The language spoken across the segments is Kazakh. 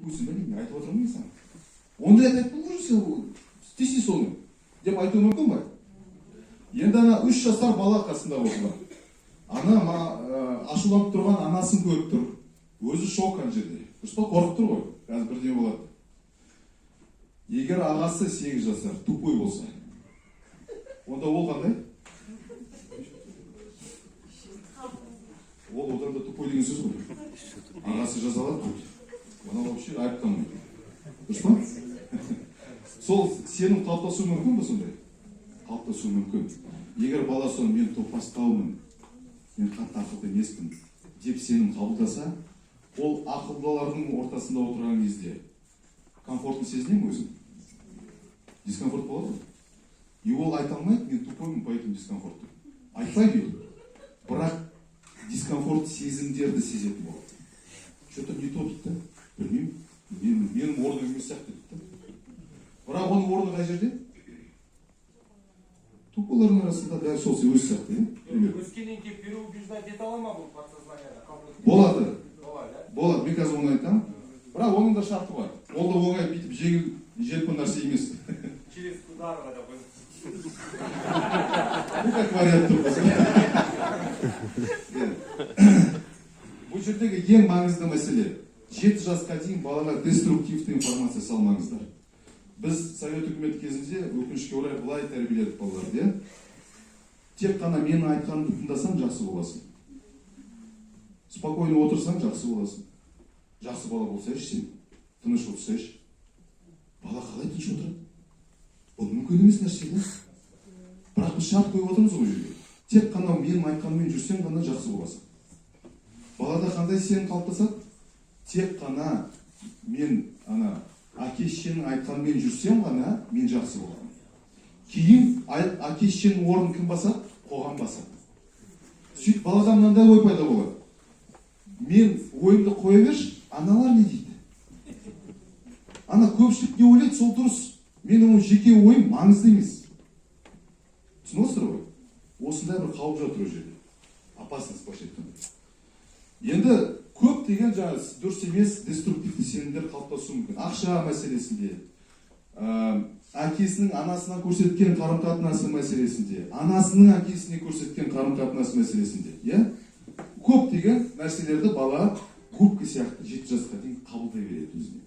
Өзің білмеймін, айтып отырмын мен саған. Ондайды айтпа уже, сен істейсің соны деп айтуы мүмкін ба? Енді ана 3 жасар бала қасында отырған, ана ашуланып тұрған анасын көріп тұр. Өзі шок ана жерде, дұрыс па? Қорқып тұр ғой, қазір бірдеңе болады. Егер ағасы 8 жасар тупой болса, онда ол қандай? Ол одан да тупой деген сөз ғой. Ағасы жазалады ғой, мынау вообще айыпталмайды, дұрыс па? Сол сенім қалыптасуы мүмкін бе? Сондай қалыптасуы мүмкін. Егер бала соны «мен топастаумын, мен қатты ақылды емеспін» деп сенім қабылдаса, ол ақылдылардың ортасында отырған кезде комфортно сезіне ме өзін? Дискомфорт болады ғой. И ол айта алмайды: «Мен тупоймын, поэтому дискомфорт» деп айтпайды өйтіп, бірақ дискомфорт сезімдерді сезетін болады. «Че-то не то», — дейді да, «білмеймін, менің орным емес сияқты», — дейді да. Бірақ оның орны қай жерде? Тупойлардың арасында, дәл сол өзі сияқты, иә, примерно. Өскеннен кейін переубеждать ете ала ма бұл подсознанияда? Болады. Болады, иә? Болады, мен қазір оны айтамын. Бірақ оның да шарты бар. Ол да оңай, бүйтіп жеңіл желпі нәрсе емес. Через Кударова деп қойсын. Ну, как вариант тұр. Иә. Бұл жердегі ең маңызды мәселе: 7 жасқа дейін балаға деструктивті информация салмаңыздар. Біз совет үкіметі кезінде, өкінішке орай, былай тәрбиеледік балаларды, иә: тек қана менің айтқанымды тыңдасаң, жақсы боласың, спокойно отырсаң, жақсы боласың, жақсы бала болсайшы сен, тыныш отырсайшы. Бала қалай тыныш отырады? Бұл мүмкін емес нәрсе да. Бірақ біз шарт қойып отырмыз ғой бұл жерге: тек қана менің айтқаныммен жүрсең ғана жақсы боласың. Балада қандай сенім қалыптасады? Тек қана мен ана әке шешенің айтқанымен жүрсем ғана мен жақсы боламын. Кейін әке шешенің орнын кім басады? Қоғам басады. Сөйтіп балада мынандай ой пайда болады: мен ойымды қоя берші, аналар не дейді, ана көпшілік не ойлайды, сол дұрыс, менің ол жеке ойым маңызды емес. Түсініп отырсыздар ғой? Осындай бір қауіп жатыр ол жерде, опасность былайша айтқанда. Енді көптеген жаңағы дұрыс емес деструктивті сенімдер қалыптасуы мүмкін ақша мәселесінде, әкесінің анасына көрсеткен қарым қатынасы мәселесінде, анасының әкесіне көрсеткен қарым қатынасы мәселесінде, иә. Көптеген нәрселерді бала губка сияқты 7 жасқа дейін қабылдай береді өзіне.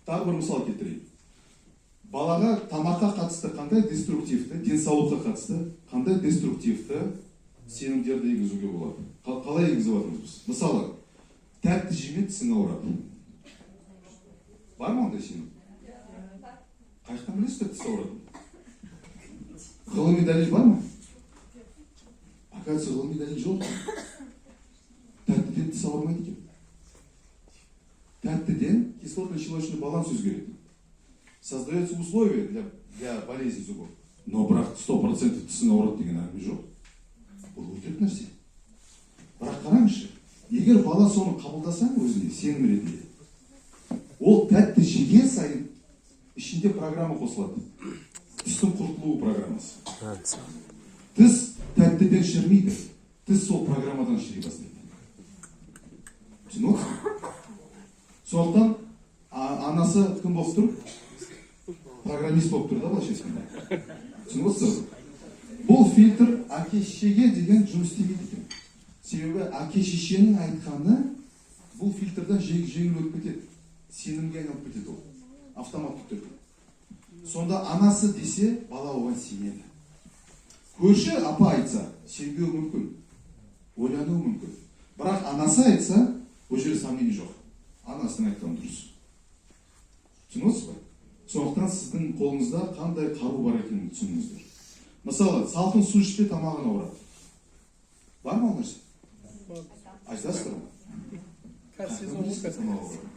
Тағы бір мысал келтірейін. Балаға тамаққа қатысты қандай деструктивті, денсаулыққа қатысты қандай деструктивті сенімдерді енгізуге болады? Қалай енгізіп жатырмыз біз? Мысалы, тәтті жеме, тісің ауырады. Бар ма ондай сенім? Қай жақтан білесіздер тіс ауыратынын? Ғылыми дәлел бар ма? Оказывается, ғылыми дәлел жоқ. Тәттіден тіс ауырмайды екен. Тәттіден кислотно-щелочный баланс өзгереді, создается условия для болезни зубов, но бірақ 100% тісің ауырады деген әңгіме жоқ. Бұл өтірік нәрсе. Бірақ қараңызшы, егер бала соны қабылдаса өзіне сенім ретінде, ол тәтті жеген сайын ішінде программа қосылады, тістің құртылуы программасы. Тіс тәттіден шірімейді, тіс сол программадан шіри бастайды. Түсініп отырсыз ба? Сондықтан анасы кім болып тұр? Программист болып тұр да, былайша айтқанда. Түсініп отырсыздар ба? Бұл фильтр әке шешеге деген жұмыс істемейді екен, себебі әке шешенің айтқаны бұл фильтрден жеңіл өтіп кетеді, сенімге айналып кетеді ол автоматты түрде. Сонда анасы десе, бала оған сенеді. Көрші апа айтса, сенбеуі мүмкін, ойлануы мүмкін. Бірақ анасы айтса, бұл жерде сомнение жоқ, анасының айтқаны дұрыс. Түсініп отырсыз ба? Сондықтан сіздің қолыңызда қандай қару бар екенін түсініңіздер. Мысалы, салқын су ішпе, тамағың ауырады. Бар ма ол нәрсе? Айтасыздар ма? Қазір сезон ғой қазір. Тамақ ауырады.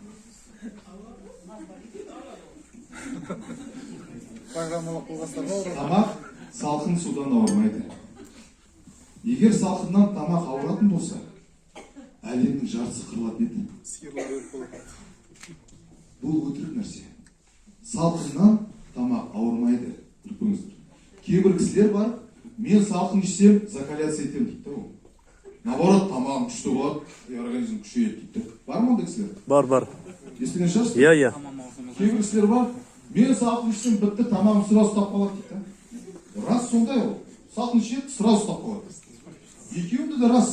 Программалап қойғансыздар ғой. Тамақ салқын судан ауырмайды. Егер салқыннан тамақ ауыратын болса, әлемнің жартысы қырылатын еді. Сиырлар өліп қалады. Бұл өтірік нәрсе. Салқыннан тамақ ауырмайды, біліп қойыңыздар. Кейбір кісілер бар, мен салқын ішсем, закаляться етемін дейді да. Ол Наоборот, тамағым күшті болады и организм күшейеді дейді. Бар ма ондай кісілер? Бар, бар. Естіген шығарсыз. Иә, иә. Кейбір кісілер бар, мен салқын ішсем, бітті, тамағым сразу ұстап қалады дейді да. Рас, сондай ол. Салқын ішеді, сразу ұстап қалады. Екеуінде де рас.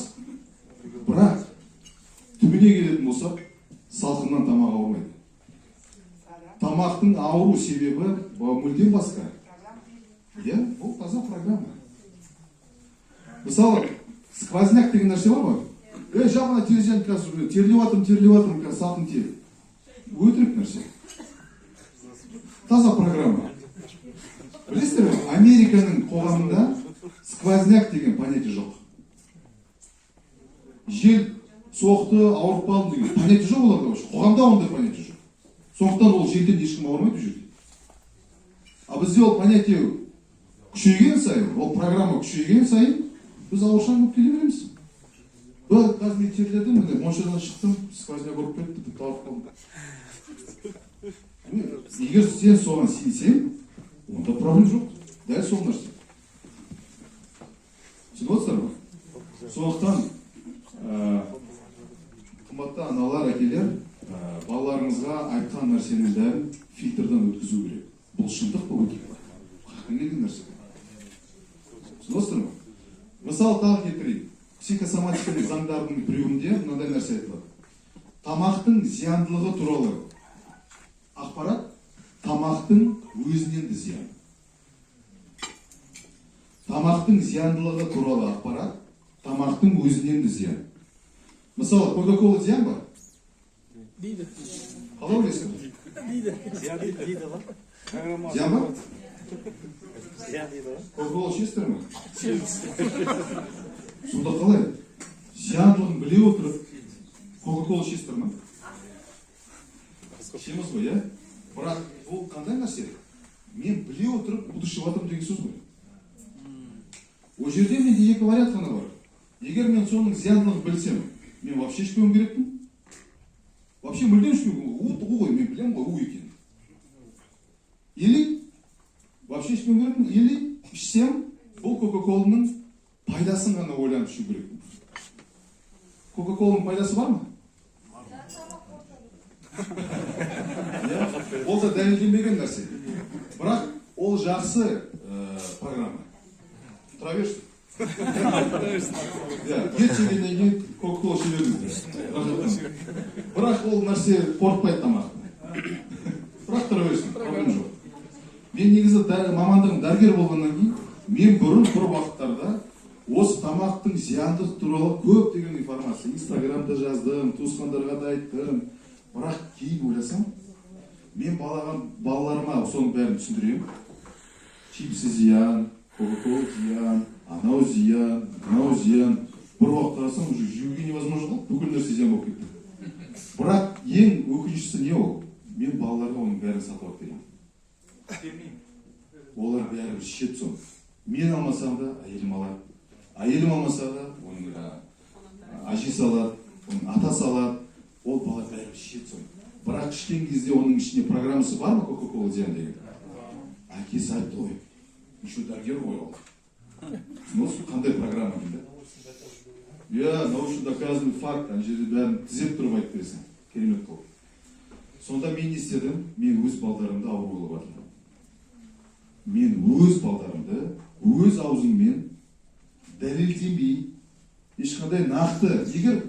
Бірақ түбіне келетін болсақ, салқыннан тамақ ауырмайды. Тамақтың ауру себебі мүлдем басқа. Иә, бұл таза программа. Мысалы, сквозняк деген нәрсе бар ғой. Ей, жап ана терезені, қазір терлеп жатырмын, терлеп жатырмын, қазір салқын тиеді. Өтірік нәрсе. Таза программа. Білесіздер ме, Американың қоғамында сквозняк деген понятие жоқ. Жел соқты, ауырып қалдым деген понятие жоқ оларда вообще. Қоғамда ондай понятие жоқ. Сондықтан ол желден ешкім ауырмайды ол жерде. А бізде ол понятие күшейген сайын, ол программа күшейген сайын біз аурушаң болып келе береміз. Бұл қазір мен терледім, міне, моншадан шықтым, сквозняк ұрып кетті, бітті, ауырып қалдым. Егер сен соған сенсең, онда проблема жоқ. Дәл сол нәрсе. Түсініп отырсыздар ма? Сондықтан қымбатты аналар, әкелер, балаларыңызға айтқан нәрсенің бәрін фильтрдан өткізу керек. Бұл шындық па, өтірік па? Қаяқтан келген нәрсе? Түсініп отырсыздар ма? Мысалы, тағы келтірейін. Психосоматикалық заңдардың біреуінде мынандай нәрсе айтылады. Тамақтың зияндылығы туралы ақпарат тамақтың өзінен де зиян. Тамақтың зияндылығы туралы ақпарат тамақтың өзінен де зиян. Мысалы, кока кола зиян ба? Дейді. Қалай ойлайсыздар? Дейді. Дейді ғой. Зиян ба? Зиян дейді ғой. Кока кола ішесіздер ме? Сонда қалай? Зияндылығын біле отырып кока кола ішесіздер ме? Ішеміз ғой, иә? Бірақ бұл қандай нәрсе? Мен біле отырып уды ішіп жатырмын деген сөз ғой. Ол жерде менде екі вариант қана бар. Егер мен соның зияндылығын білсем, мен вообще ішпеуім керекпін. Вообще мүлдем ішпеуім. У у ғой, мен білемін ғой у екенін. Или вообще ішпеуім керекпін, или ішсем, бұл кока коланың пайдасын ғана ойланып ішу керекпін. Кока коланың пайдасы бар ма? Иә, ол да дәлелденбеген нәрсе. Бірақ ол жақсы программа. Тұра берші. Иә, ет жегеннен кейін кока кола іше беріңіздер. Бірақ ол нәрсе қорытпайды тамақты. Бірақ тұра берсін, проблема жоқ. Мен негізі мамандығым дәрігер болғаннан кейін, мен бұрын бір уақыттарда осы тамақтың зияндығы туралы көптеген информация инстаграмда жаздым, туысқандарға да айттым. Бірақ кейін ойласам, мен балаларыма соның бәрін түсіндіремін. Чипсы зиян, кока кола зиян, анау зиян, мынау зиян. Бір уақыт қарасам, уже жеуге невозможно ғой, бүкіл нәрсе зиян болып кетті. Бірақ ең өкініштісі не ол? Мен балаларға оның бәрін сатып алып беремін. Бермеймін. Олар бәрібір ішеді соны. Мен алмасам да, әйелім алады. Әйелім алмаса да, оның әжесі алады, оның атасы алады. Ол бала бәрібір ішеді соны. Бірақ ішкен кезде оның ішінде программасы бар ма, кока кола зиян деген? Әкесі айтты ғой, еще дәрігер ғой ол. Түсініп қандай программа деймін да? Иә, научно доказанный факт, ана жерде бәрін тізеп тұрып айтып бересің. Керемет қылып. Сонда мен не істедім? Мен өз балдарымды ауру қылып жатырмын. Мен өз балдарымды өз аузыммен дәлелдемей, ешқандай нақты, егер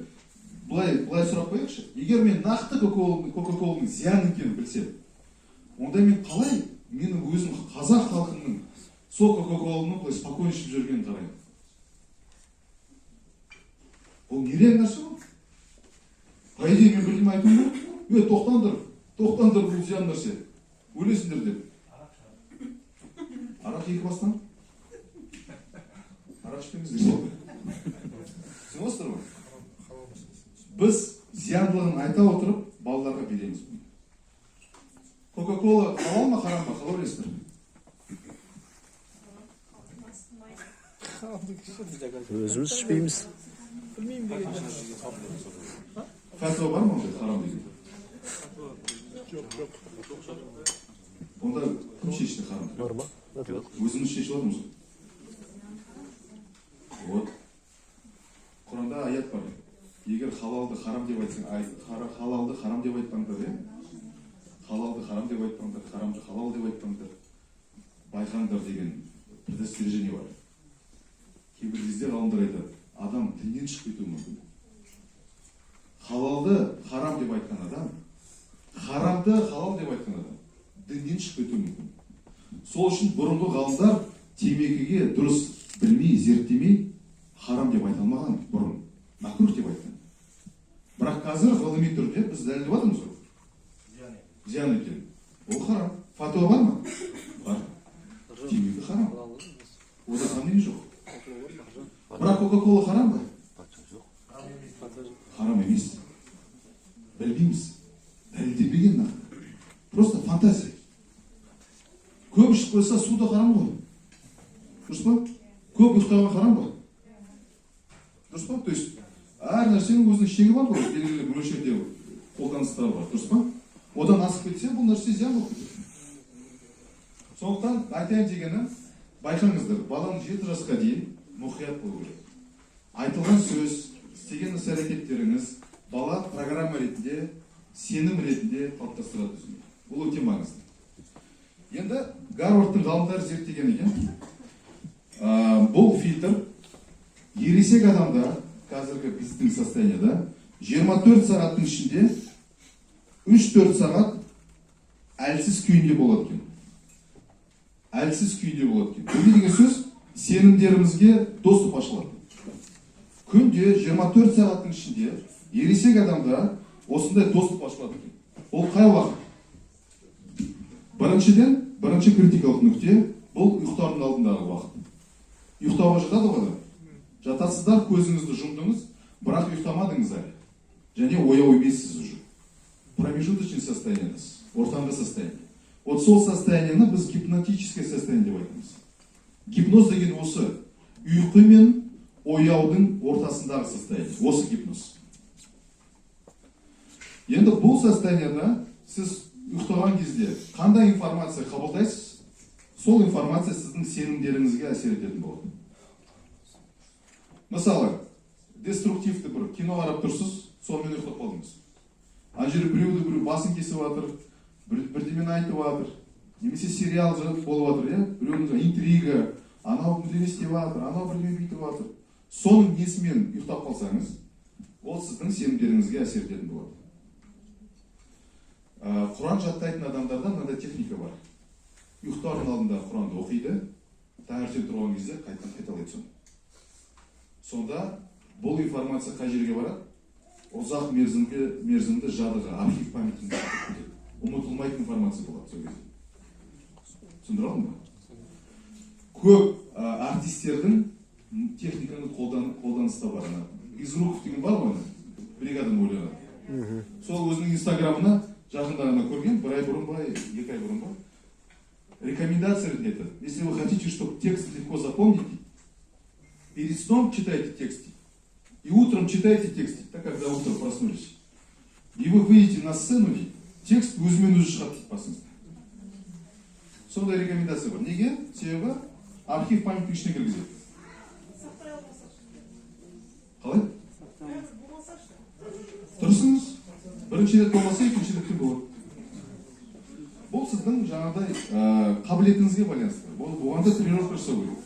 былай сұрақ қояйықшы, егер мен нақты кока коланың зиян екенін білсем, онда мен қалай менің өзім қазақ халқының сол кока коланы былай спокойно ішіп жүргенін қараймын? Ол нереально нәрсе ғой. По идее, мен бірдеме айтуым керек қой: «Е, тоқтаңдар, тоқтаңдар, бұл зиян нәрсе, өлесіңдер», — деп. Арақ екі бастан, арақ ішпеңіздер. Түсініп отырсыздар ма? Біз зияндылығын айта отырып балаларға береміз бұны. Кока кола халал ма, харам ба, қалай ойлайсыздар? Өзіміз ішпейміз. Білмеймін деген. Фәтуа бар ма ондай харам деген? Жоқ. Онда кім шешті харам? Бар ма? Өзіміз шешіп жатырмыз ғой. Вот құранда Аят бар: егер халалды харам деп айтсаң, халалды харам деп айтпаңдар, иә, халалды харам деп айтпаңдар, харамды халал деп айтпаңдар, байқаңдар деген предостережение бар. Кейбір кезде ғалымдар айтады, адам діннен шығып кетуі мүмкін. Халалды харам деп айтқан адам, харамды халал деп айтқан адам діннен шығып кетуі мүмкін. Сол үшін бұрынғы ғалымдар темекіге дұрыс білмей, зерттемей, харам деп айта алмаған бұрын, мәкрух деп айтқан. Бірақ қазір ғылыми түрде біз дәлелдеп жатырмыз ғой Зиян екен. Зиян екен, ол харам. Фатуа бар ма? Бар. Темекі харам, онда сомнение жоқ. Бірақ кока кола харам ба? Харам емес. Білмейміз, дәлелденбеген нақты, просто фантазия. Көп ішіп қойса, су да харам ғой, дұрыс па? Көп ұйықтаған харам ба, дұрыс па? То есть әр нәрсенің өзінің шегі бар ғой, белгілі бір мөлшерде қолданыстары бар, дұрыс па? Одан асып кетсе, бұл нәрсе зиян болып кетеді. Сондықтан айтайын дегенім, байқаңыздар, баланың 7 жасқа дейін мұқият болу керек. Айтылған сөз, істеген іс әрекеттеріңіз бала программа ретінде, сенім ретінде қалыптастырады өзіне. Бұл өте маңызды. Енді Гарвардтың ғалымдары зерттеген екен. Бұл фильтр ересек адамда, қазіргі біздің состояниеда 24 сағаттың ішінде 3-4 сағат әлсіз күйінде болады екен. Әлсіз күйінде болады екен. Бұл не деген сөз? Сенімдерімізге доступ ашылады. Күнде 24 сағаттың ішінде ересек адамда осындай доступ ашылады екен. Ол қай уақыт? Біріншіден, бірінші критикалық нүкте — бұл ұйықтаудың алдындағы уақыт. Ұйықтауға жатады ғой адам. Жатасыздар, көзіңізді жұмдыңыз, бірақ ұйықтамадыңыз әлі және ояу емессіз, уже промежуточный состояниедасыз, ортаңғы состояние. Вот сол состояниені біз гипнотическое состояние деп айтамыз. Гипноз деген осы ұйқы мен ояудың ортасындағы состояние, осы гипноз. Енді бұл состояниеда сіз ұйықтаған кезде қандай информация қабылдайсыз, сол информация сіздің сенімдеріңізге әсер ететін болады. Мысалы, деструктивті бір кино қарап тұрсыз, сонымен ұйықтап қалдыңыз. Ана жерде біреуді біреу басын кесіп жатыр, бірдемені айтып жатыр немесе сериал болып жатыр, иә, біреудің интрига, анау бірдеме істеп жатыр, анау бірдеме бүйтіп жатыр. Соның несімен ұйықтап қалсаңыз, ол сіздің сенімдеріңізге әсер ететін болады. Құран жаттайтын адамдарда мынандай техника бар: ұйықтардың алдында Құранды оқиды, таңертең тұрған кезде қайтадан қайталайды соны. Сонда бұл информация қай жерге барады? Ұзақ мерзімді жадыға, архив памятіне кетеді. Ұмытылмайтын информация болады сол кезде. Түсіндіре алдым ба? Көп артистердің техниканы қолданыста бар. Ана Безруков деген бар ғой, ана Бригаданы ойлаған, сол өзінің инстаграмына жақында ғана көрген, бір ай бұрын ба, 2 ай бұрын ба, рекомендация ретінде айтады: «Если вы хотите, чтобы текст легко запомнить, перед сном читайте текст и утром читайте текст, так, когда утром проснулись, и вы выйдете на сцену, — дейді, — текст өзімен өзі шығады», — дейді басыңызда. Сондай рекомендация бар. Неге? Себебі архив памяттің ішіне кіргізеді. Сақтай алмасашы? Қалай? Бәрібір болмасашы? Тырысыңыз. Бірінші рет болмаса, екінші ретте болады. Бұл сіздің жаңағыдай қабілетіңізге байланысты. Бұл бұған да тренировка жасау керек.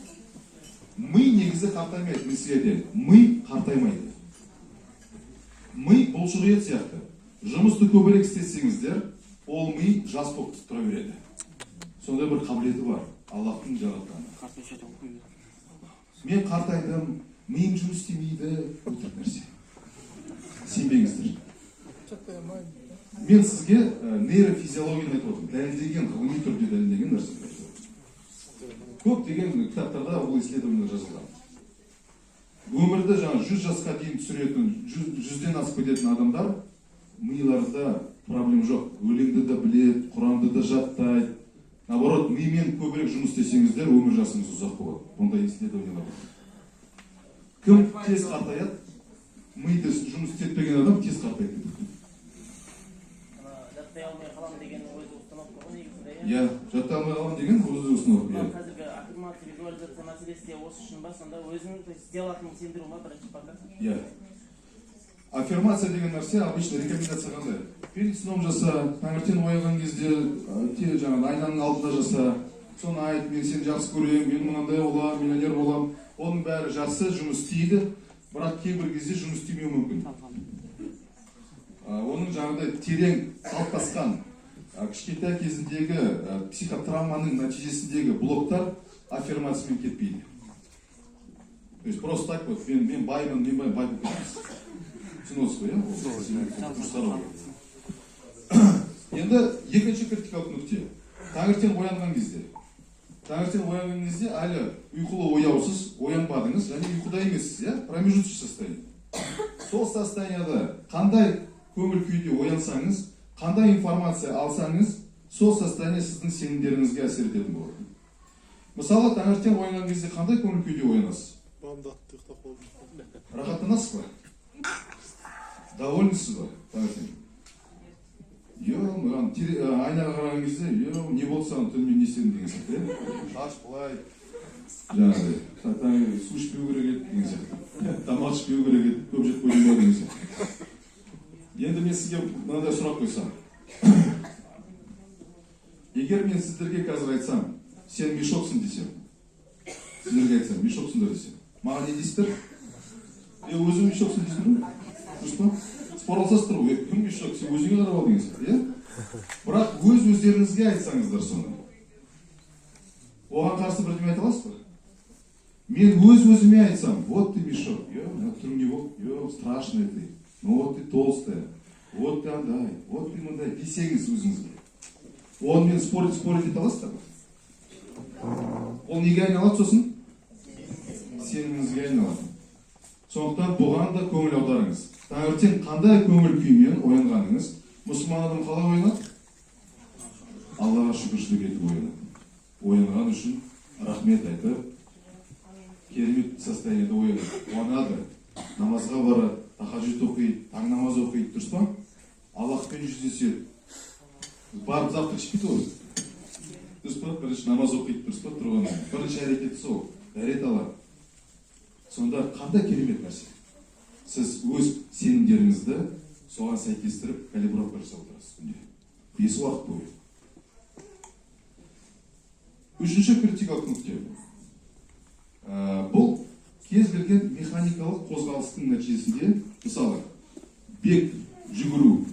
Ми негізі қартаймайды, мен сізге айтайын, ми қартаймайды. Ми бұлшық ет сияқты. Жұмысты көбірек істесеңіздер, ол ми жас болып тұра береді. Сондай бір қабілеті бар Аллахтың жаратқаны. Мен қартайдым, миым жұмыс істемейді — өтірік нәрсе, сенбеңіздер. Жаттай алмаймын. Мен сізге нейрофизиологияны айтып отырмын, дәлелденген, ғылыми түрде дәлелденген нәрсе айтып отырмын. Көптеген кітаптарда ол исследованиялар жазылған. Өмірді жаңа 100 жасқа дейін түсіретін, 100-ден асып кететін адамдар, миларында проблема жоқ, өлеңді де біледі, Құранды да жаттайды. Наоборот, мимен көбірек жұмыс істесеңіздер, өмір жасыңыз ұзақ болады. Бұндай исследованиялар бар. Кім тез қартаяды? Миды жұмыс істетпеген адам тез қартайды. Ана жаттай алмай қаламын дегеннің өзі установка ғой негізінде, иә? Иә, жаттай алмай қаламын деген өзі установка, Мынау иә. Қазіргі аффирмация, визуализация мәселесі де осы үшін ба сонда? Өзің, то есть істей алатыныңды сендіру ма бірінші пока? Иә. Аффирмация деген нәрсе, обычно рекомендация қандай? Перед сном жаса, таңертең оянған кезде жаңағы айнаның алдында жаса, соны айт: «Мен сені жақсы көремін, мен мынандай боламын, миллионер боламын». Оның бәрі жақсы жұмыс істейді, бірақ кейбір кезде жұмыс істемеуі мүмкін. Оның жаңағыдай терең қалыптасқан кішкентай кезіндегі психотравманың нәтижесіндегі блоктар аффирмациямен кетпейді. То есть просто так вот мен баймын, мен бай болып кетеміз, түсініп отырсыз ғой, иә? Ол дұрыс қарау керек. Енді екінші критикалық нүкте: таңертең оянған кезде. Таңертең оянған кезде әлі ұйқылы ояусыз, оянбадыңыз және ұйқыда емессіз, иә, промежуточный состояние. Сол состоянияда қандай көңіл күйде оянсаңыз, қандай информация алсаңыз, сол состояние сіздің сенімдеріңізге әсер ететін болады. Мысалы, таңертең оянған кезде қандай көңіл күйде оянасыз? Бамдатты ұйықтап қалдым. Рахаттанасыз ба, довольныйсыз ба таңертең? Е, маған айнаға қараған кезде: «Е, не болды саған түнімен, не істедің?» — деген сияқты, иә. Шаш былай, жаңағыдай, су ішпеу керек еді деген сияқты, тамақ ішпеу керек еді, көп жеп қойдым ба деген сияқты. Енді мен сізге мынандай сұрақ қойсам, егер мен сіздерге қазір айтсам: «Сен мешоксың», — десем, сіздерге айтсам: «Мешоксыңдар», — десем, маған не дейсіздер? «Е, өзің мешоксың», — дейсіңдер ғой, дұрыс па? Спор алсасыздар ғой: «Е, кім мешок, сен өзіңе қарап ал», — деген сияқты, иә. Бірақ өз өздеріңізге айтсаңыздар соны, оған қарсы бірдеме айта аласыз ба? Мен өз өзіме айтсам: «Вот ты мешок, е, мына түрің не болды, е, страшный ты, ну вот ты толстая, вот ты андай, вот ты мындай», — десеңіз өзіңізге, онымен спорить ете аласыздар ма? Ол неге айналады сосын? Сеніміңізге айналады. Сондықтан бұған да көңіл аударыңыз: таңертең қандай көңіл күймен оянғаныңыз. Мұсылман адам қалай оянады? Аллаға шүкіршілік етіп оянады, оянған үшін рахмет айтып, керемет состояниеде оянады, қуанады, намазға барады, тахажжуд оқиды, таң намаз оқиды, дұрыс па? Аллахпен жүздеседі. Барып завтрак ішпейді ғой, дұрыс па? Бірінші намаз оқиды, дұрыс па? Тұрғаннан бірінші әрекеті сол, дәрет алады. Сонда қандай керемет нәрсе! Сіз өз сенімдеріңізді соған сәйкестіріп, калибровка жасап отырасыз күнде 5 уақыт бойы. Үшінші критикалық нүкте. Бұл кез келген механикалық қозғалыстың нәтижесінде, мысалы, бег, жүгіру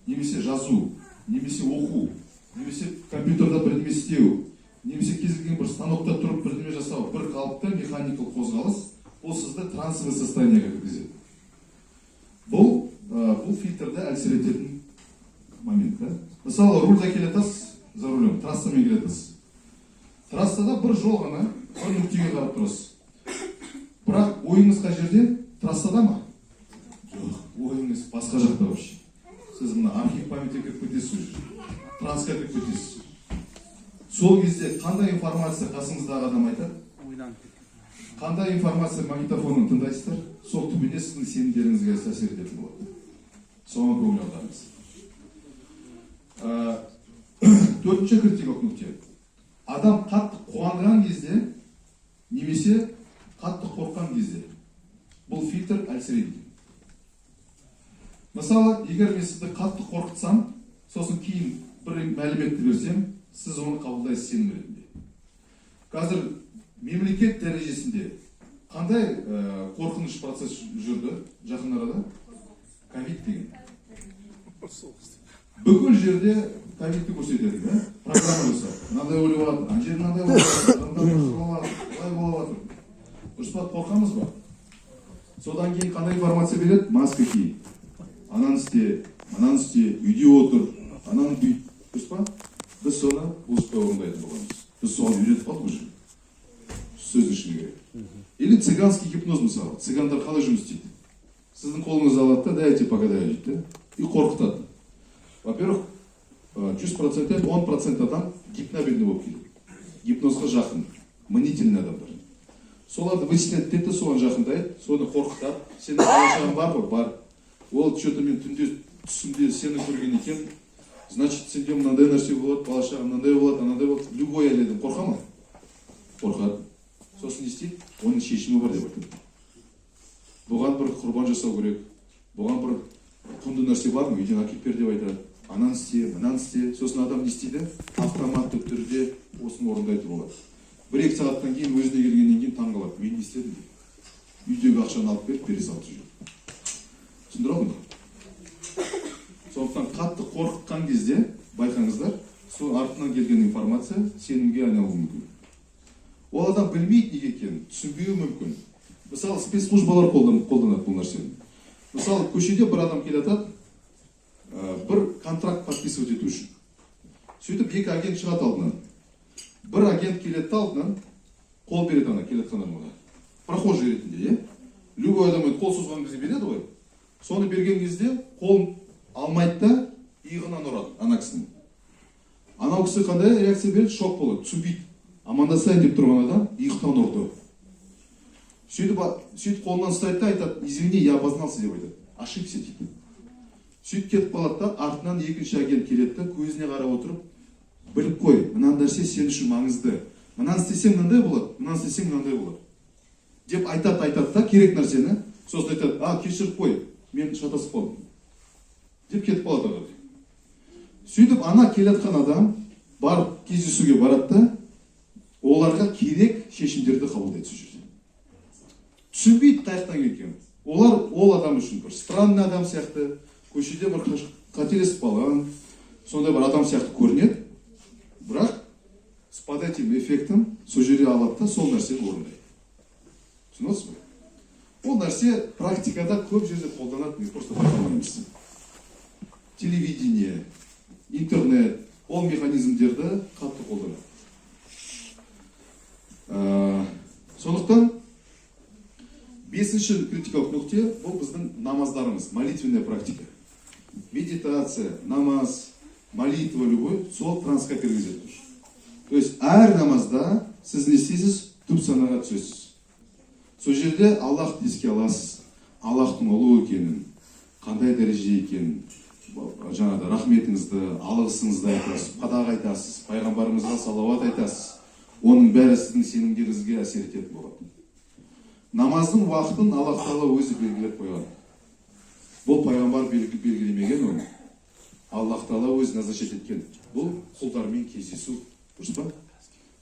немесе жазу, немесе оқу, немесе компьютерда бірдеме істеу, немесе кез келген бір станокта тұрып бірдеме жасау, бір қалыпты механикалық қозғалыс, ол сізді трансовый состояниеға кіргізеді. Бұл фильтрді әлсірететін момент та. Мысалы, рульда келе жатасыз, за рулем, трассамен келе жатасыз. Трассада бір жол ғана, бір нүктеге қарап тұрасыз, бірақ ойыңыз қай жерде? Трассада ма? Жоқ, ойыңыз басқа жақта вообще. Сіз мына архив памятьке кіріп кетесіз, уже трансқа кіріп кетесіз. Сол кезде қандай информация қасыңыздағы адам айтады, Ойланып кеткен. қандай информация магнитофоннан тыңдайсыздар, сол түбінде сіздің сенімдеріңізге әсер ететін болады. Соған көңіл аударыңыз. Төртінші критикалық нүкте: адам қатты қуанған кезде немесе қатты қорыққан кезде бұл фильтр әлсірейді. Мысалы, егер мен сізді қатты қорқытсам, сосын кейін бір мәліметті берсем, сіз оны қабылдайсыз сенім ретінде. Қазір мемлекет дәрежесінде қандай қорқыныш процесс жүрді жақын арада? Ковид деген. Бүкіл жерде ковидті көрсетеді да, программа жасап, мынандай өліп жатыр, ана жерде мынандай болып жатыр, адамдар қырылып жатыр, былай болып жатыр, дұрыс па? Қорқамыз ба? Содан кейін қандай информация береді? Маска ки, ананы істе, мынаны істе, үйде отыр, ананы бүйт, дұрыс па? Біз соны бұлжытпай орындайтын боламыз. Біз соған үйретіп қалдық уже, сөздің шыны керек. Или цыганский гипноз. Мысалы, цыгандар қалай жұмыс істейді? Сіздің қолыңызды алады да: «Дайте погадаю», — дейді да и қорқытады. Во первых, 100%-тен 10% адам гипнобельный болып келеді, гипнозға жақын, мнительный адамдар. Соларды вычислять етеді де, соған жақындайды, соны қорқытады: «Сенің бала шағаң бар ғой?» «Бар». «Ол че то мен түнде түсімде сені көрген екен, значит, сенде мынандай нәрсе болады, бала шағаң мынандай болады, анандай болады». Любой әйел қорқа ма? Қорқады. Сосын не істейді? Оның шешімі бар деп айтады: бұған бір құрбан жасау керек. Бұған бір құнды нәрсе бар ма, үйден әкеліп бер деп айтады. Ананы істе, мынаны істе. Сосын адам не істейді? Автоматты түрде осыны орындайтын болады. 1-2 сағаттан кейін, өзіне келгеннен кейін таң қалады: мен не істедім деп. Үйдегі ақшаны алып беріп, бере салды сол жерде. Түсіндіре алдым ба? Сондықтан қатты қорқытқан кезде, байқаңыздар, сол артынан келген информация сенімге айналуы мүмкін. Ол адам білмейді неге екенін, түсінбеуі мүмкін. Мысалы, спецслужбалар қолданады бұл нәрсені. Мысалы, көшеде бір адам келе жатады, бір контракт подписывать ету үшін. Сөйтіп екі агент шығады алдынан. Бір агент келеді да, алдынан қол береді ана келе жатқан адамға, прохожий ретінде, иә. Любой адам енді қол созған кезде береді ғой. Соны берген кезде қолын алмайды да, иығынан ұрады ана кісінің. Анау кісі қандай реакция береді? Шок болады, түсінбейді. Амандасайын деп тұрған адам иықтан ұрды. Сөйтіп, сөйтіп қолынан ұстайды да айтады: «Извини, я обознался», — деп айтады, «ошибся», — дейді. Сөйтіп кетіп қалады да, артынан екінші агент келеді да, көзіне қарап отырып: «Біліп қой, мына нәрсе сен үшін маңызды, мынаны істесең, мынандай болады, мынаны істесең, мынандай болады», — деп айтады. Айтады да керек нәрсені. Сосын айтады: «А, кешіріп қой, мен шатасып қалдым», — деп кетіп қалады ары қарай. Сөйтіп ана келе жатқан адам барып кездесуге барады да, оларға керек шешімдерді қабылдайды сол жерде. Түсінбейді қай жақтан келгенін. Олар ол адам үшін бір странный адам сияқты, көшеде бір қателесіп қалған сондай бір адам сияқты көрінеді. Бірақ с под этим эффектом сол жерде алады да, сол нәрсені орындайды. Түсініп отырсыз ба? Ол нәрсе практикада көп жерде қолданады, мы просто байқамаймыз. Телевидение, интернет ол механизмдерді қатты қолданады. Сондықтан бесінші критикалық нүкте — бұл біздің намаздарымыз, молитвенная практика, медитация, намаз, молитва любой сол трансқа кіргізеді уже. То есть әр намазда сіз не істейсіз? Түп санаға түсесіз. Сол жерде Аллахты еске аласыз, Аллахтың ұлы екенін, қандай дәрежеде екенін, жаңағыдай рахметіңізді, алғысыңызды айтасыз, садақа айтасыз, пайғамбарыңызға салауат айтасыз. Оның бәрі сіздің сенімдеріңізге әсер ететін болады. Намаздың уақытын Аллах Тағала өзі белгілеп қойған. Бұл пайғамбар белгілемеген оны, Аллах Тағала өзі назначать еткен. Бұл құлдармен кездесу, дұрыс па?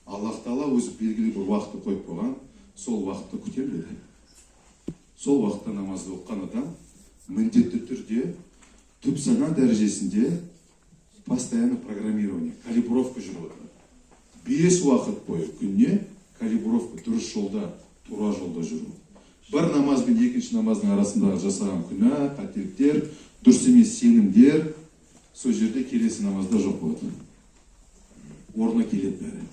Аллах Тағала өзі белгілі бір уақытты қойып қойған, сол уақытты күтемін деді. Сол уақытта намазды оқыған адам міндетті түрде түп сана дәрежесінде постоянно программирование, калибровка жүріп отырады. Бес уақыт бойы күніне калибровка, дұрыс жолда, тура жолда жүру. Бір намаз бен екінші намаздың арасындағы жасаған күнә, қателіктер, дұрыс емес сенімдер сол жерде келесі намазда жоқ болады, орнына келеді бәрі.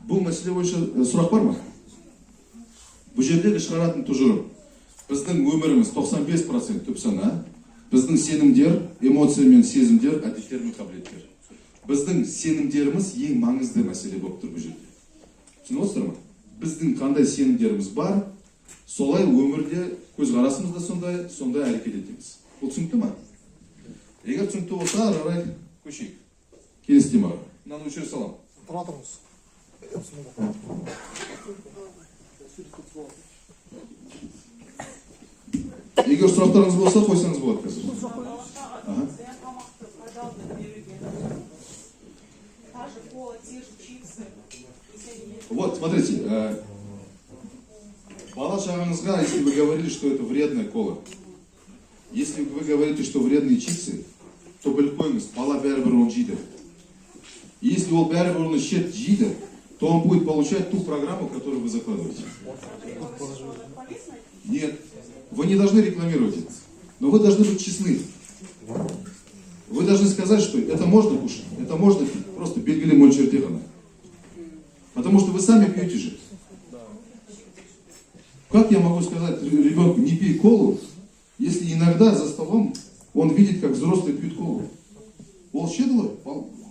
Бұл мәселе бойынша сұрақ бар ма? Бұл жердегі шығаратын тұжырым: біздің өміріміз 95% түп сана, біздің сенімдер, эмоция мен сезімдер, әдеттер мен қабілеттер. Біздің сенімдеріміз ең маңызды мәселе болып тұр бұл жерде. Түсініп отырсыздар ма? Біздің қандай сенімдеріміз бар, солай өмірде көзқарасымыз да сондай, сондай әрекет етеміз. Бұл түсінікті ма? Егер түсінікті болса, ары қарай көшейік келесі темаға. Мынаны өшіре саламын. Тұра тұрыңыз. Бісміллә. Егер сұрақтарыңыз болса, қойсаңыз болады қазір. Ага. Зиян тамақты пайдалы деп беруге. Та же кола, те же чипсы. Если они есть. Вот, смотрите, бала шағаңызға, если вы говорили, что это вредная кола, если вы говорите, что вредные чипсы, то біліп қойыңыз, бала бәрібір оны жейді. Если ол бәрібір оны ішеді, жейді, то он будет получать ту программу, которую вы закладываете. Полезно? Нет, вы не должны рекламировать это, но вы должны быть честны. Вы должны сказать, что это можно кушать, это можно пить, просто белгілі мөлшерде ғана. Потому что вы сами пьете же. Как я могу сказать ребенку: «Не пей колу», если иногда за столом он видит, как взрослые пьют колу? Ол ішеді ғой.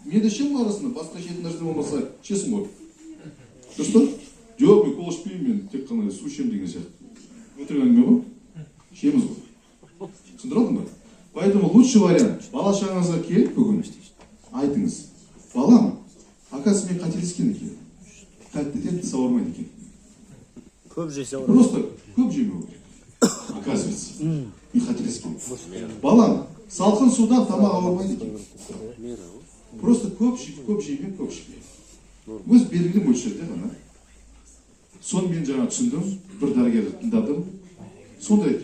Мен де ішемін ғой арасында, басқа ішетін нәрсе болмаса, ішесің ғой. Дұрыс па? «Жоқ, мен кола ішпеймін, мен тек қана су ішемін» деген сияқты. Өтірік әңгіме ғой. Ішеміз ғой. Түсіндіре алдым ба? Поэтому лучший вариант: бала шағаңызға келіп бүгін айтыңыз: «Балам, оказывается, мен қателескен екен. Тәтті тіс ауырмайды екен». Көп жесе ауырады. Просто Көп жемеу керек. Оказывается, мен қателескен. Балам, салқын судан тамақ ауырмайды екен. Просто көп көп жеме, көп ішпе. Өз белгілі мөлшерде ғана. Соны мен жаңа түсіндім, бір дәрігерді тыңдадым. Сондай.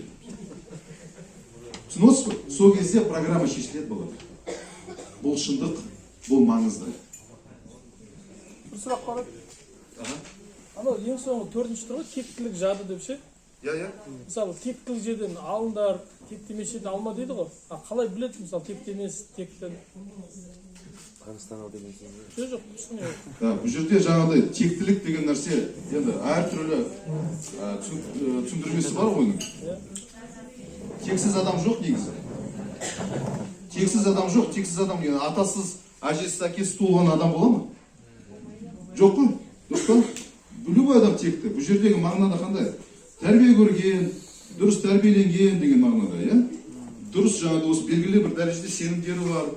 Түсініп отырсыз ба? Сол кезде программа шешіледі, балалар. Бұл шындық, бұл маңызды. Бір сұрақ бар еді. Анау ең соңғы төртінші тұр ғой, тектілік жады деп ше. Иә, иә. Мысалы, тектілік жерден алыңдар, текті емес жерден алма дейді ғой. А қалай біледі, мысалы, текті емес, текті? Жоқ, жоқ, түсінемін. Да, бұл жерде жаңағыдай тектілік деген нәрсе енді әртүрлі түсіндірмесі бар ғой оның. Тексіз адам жоқ негізі. Тексіз адам жоқ, тексіз адам деген атасыз, әжесіз, әкесіз туылған адам бола ма? Жоқ қой, дұрыс па? Любой адам текті. Бұл жердегі мағынада қандай? Тәрбие көрген, дұрыс тәрбиеленген деген мағынада, иә? Дұрыс жаңағы осы белгілі бір дәрежеде сенімдері бар.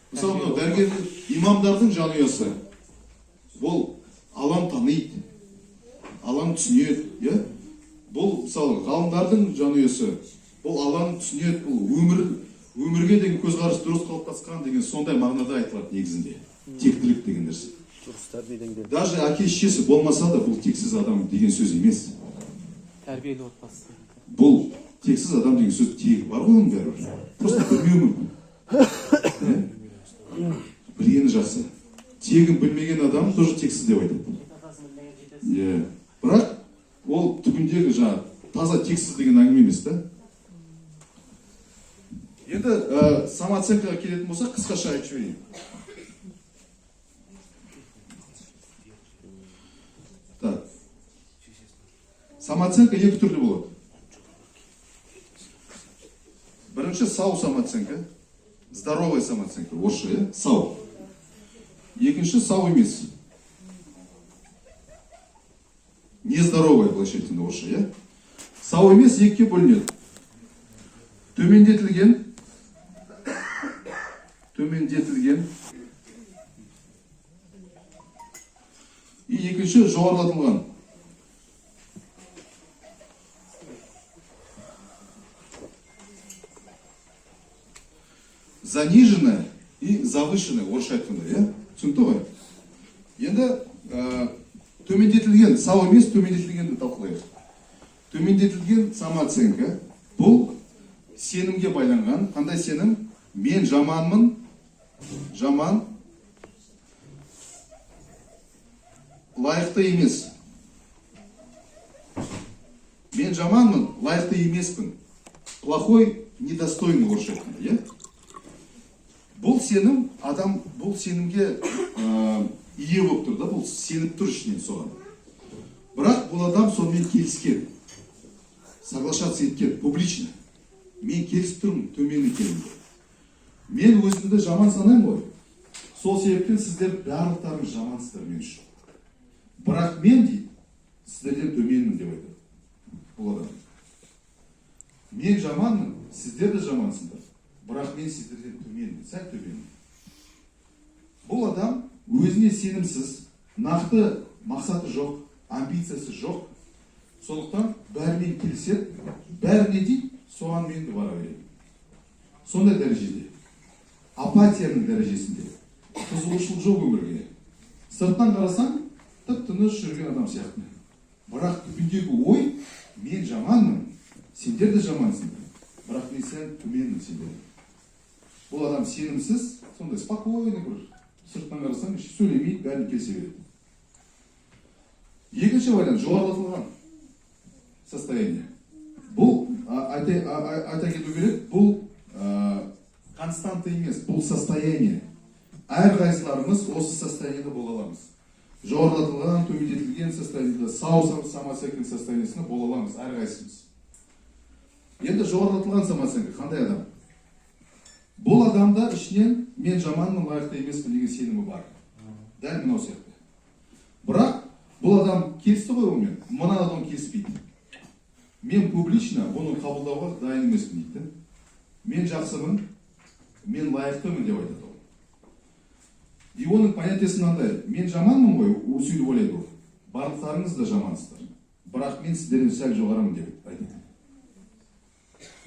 Мысалы, мынау дәрігер имамдардың жанұясы. Бұл Алланы таниды, Алланы түсінеді, иә? Бұл мысалы ғалымдардың жанұясы. Бұл Алланы түсінеді, бұл өмірге деген көзқарас дұрыс қалыптасқан деген сондай мағынада айтылады негізінде. Тектілік деген нәрсе. Даже әке шешесі болмаса да бұл тексіз адам деген сөз емес. Тәрбиелі отбасы. Бұл тексіз адам деген сөз, тегі бар ғой оның бәрібір. Просто білмеуі мүмкін. Білгені жақсы. Тегін білмеген адам тоже тексіз деп айтады. Иә. Бірақ ол түбіндегі жаңа таза тексіз деген әңгіме емес та. Енді самооценкаға келетін болсақ, қысқаша айтып жіберейін. Так. Самооценка екі түрлі болады. Бірінші сау самооценка, здоровая самооценка, орысша, иә? Сау. Екінші сау емес. Нездоровая, былайша айтқанда орысша, иә? Сау емес екіге бөлінеді. Төмендетілген, төмендетілген. И екінші жоғарылатылған. Заниженное и завышенное, орысша айтқанда, иә? Түсінікті ғой? Енді төмендетілген, сау емес төмендетілгенді талқылайық. Төмендетілген самооценка бұл сенімге байланған. Қандай сенім? Мен жаманмын, жаман, лайықты емес. Мен жаманмын, лайықты емеспін. Плохой, недостойный, орысша айтқанда, иә? Бұл сенім, адам бұл сенімге ие болып тұр да, бұл сеніп тұр ішінен соған. Бірақ бұл адам сонымен келіскен, соглашаться еткен публично. Мен келісіп тұрмын төмен екенімді. Мен өзімді жаман санаймын ғой. Сол себептен сіздер барлықтарыңыз жамансыздар мен үшін. Бірақ мен дейді, сіздерден төменмін деп айтады бұл адам. Мен жаманмын, сіздер де жамансыңдар. Бірақ мен сіздерден төменмін, сәл төменмін. Бұл адам өзіне сенімсіз, нақты мақсаты жоқ, амбициясы жоқ. Сондықтан бәрімен келіседі, бәріне дейді, соған мен де бара беремін. Сондай дәрежеде, апатияның дәрежесінде, қызығушылық жоқ өмірге. Сырттан қарасаң, тып-тыныш жүрген адам сияқты. Бірақ түбіндегі ой, мен жаманмын, сендер де жамансыңдар. Бірақ мен сәл төменмін сендерден. Бұл адам сенімсіз, сондай спокойный бір, сырттан қарасаң, еш сөйлемейді, бәріне келісе береді. Екінші вариант, жоғарылатылған состояние. Бұл, айта кету керек, бұл константа емес, бұл состояние. Әрқайсыларымыз осы состояниеде бола аламыз. Жоғарылатылған, төмендетілген состояниеде, сау самооценка состояниесінде бола аламыз әрқайсымыз. Енді жоғарылатылған самооценка қандай адам? Бұл адамда ішінен мен жаманмын, лайықты емеспін деген сенімі бар. Дәл мынау сияқты. Бірақ бұл адам келісті ғой онымен, мына адам келіспейді. Мен публично бұны қабылдауға дайын емеспін дейді. Мен жақсымын, мен лайықтымын деп айтады ол. И оның понятиесі мынандай, мен жаманмын ғой, сөйтіп ойлайды ол. Барлықтарыңыз да жамансыздар. Бірақ мен сіздерден сәл жоғарымын деп айтады.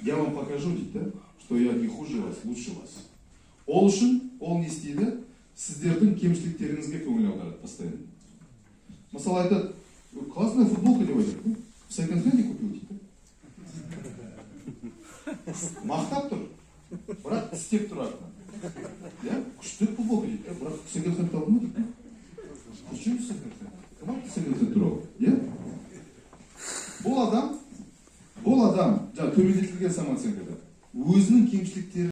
Я вам покажу, дейді да, что я не хуже вас, лучше вас. Ол үшін ол не істейді? Сіздердің кемшіліктеріңізге көңіл аударады постоянно. Мысалы, айтады: «Классная футболка», — деп айтады да. «В секонд-хенде купил», — дейді да. Мақтап тұр, бірақ тістеп тұр артынан, иә. «Күшті футболка», — дейді да, «бірақ секонд хенд алдың ба?» — дейді да. Причем секонд хенд? Кім айтты секонд хенд туралы, иә? Бұл адам жаңағы төмендетілген самооценкада өзінің кемшіліктері